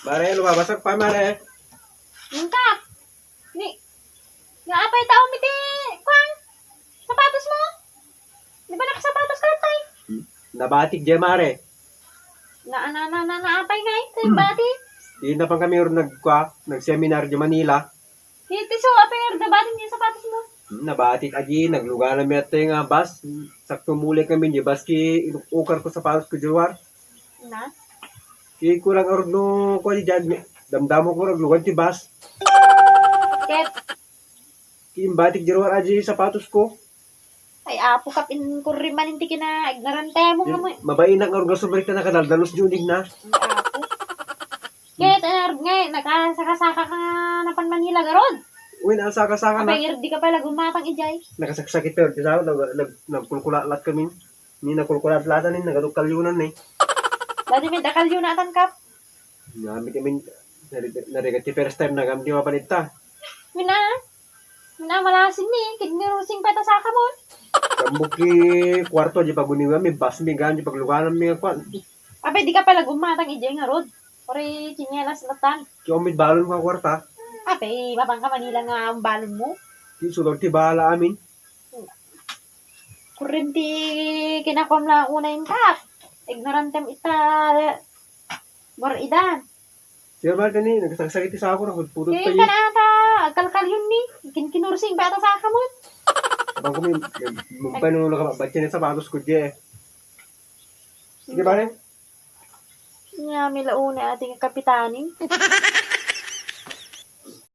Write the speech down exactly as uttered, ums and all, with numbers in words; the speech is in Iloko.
Mare, lumabasak pa, mare. Ningkat. Ni, nga apay tao mi ti, kuan? Sapatos mo? Di ba nakasapatos ka, tay? Nabatik diay, mare. Na, na, na, na, na, apay nga ito, bati? Di na pa kami or nagkua, nag-seminar di Manila. Iti so, apay or nabatik ti sapatos mo? Hmm, nabatik agi, nagluganan mi ito nga bus. Sakto muli kami di bus ki ukar ko sapatos ko di luar. Na? Ki kurang or no, kuan di diay, damdamo ko naglugan ti bus. Ket? Ki imbatik di luar adi sapatos ko. Ay, apo, kap-, inkurri man inti kina ignorante mo nga mo. Mabainak nga organ subalik ta nakadaldalos di unig na. Ay, apo. Ket, eh, ngay, nakasakasaka ka napan Manila, garod? Uy, nakasakasaka na. Apay, irdi ka pala gumatang ijay. Nakasaksakit pero, di sa, nag-, nag-, nagkulkulaat kami. Ni nakulkulaat latan ni, nagadok kalyunan ni. Dati may dakalyunatan, kap. Nami kami, nari-, narigat ti first time na kami di mapanit ta. Mina, mina, malasin ni, kidney rosing pa ita saka mo. Tambok ti kuarto, di paguniwan mi, bus mi, gan, di pagluganan mi, kuan. Apay, di ka pala gumatang ijay nga road. Ore, tsinelas latan. Ti umid balon ko a kuarta. Apay, mapang ka Manila nga ang balon mo. Ti sulod ti bala amin. Kurrenti kinakuam la unay intak. Ignorantem ita, Bor-idan. Siya ba kani, nagsaksakit ti sako, nakudpudot Eh, pa yun. Kana ata, agkalkalyon ni. Kin-, kinursing ba ata saka mo? Abang ko may, may, mumpay no nakabatyan yung sapatos ko, je. Sige, pare. Nga, may launa ating kapitanin.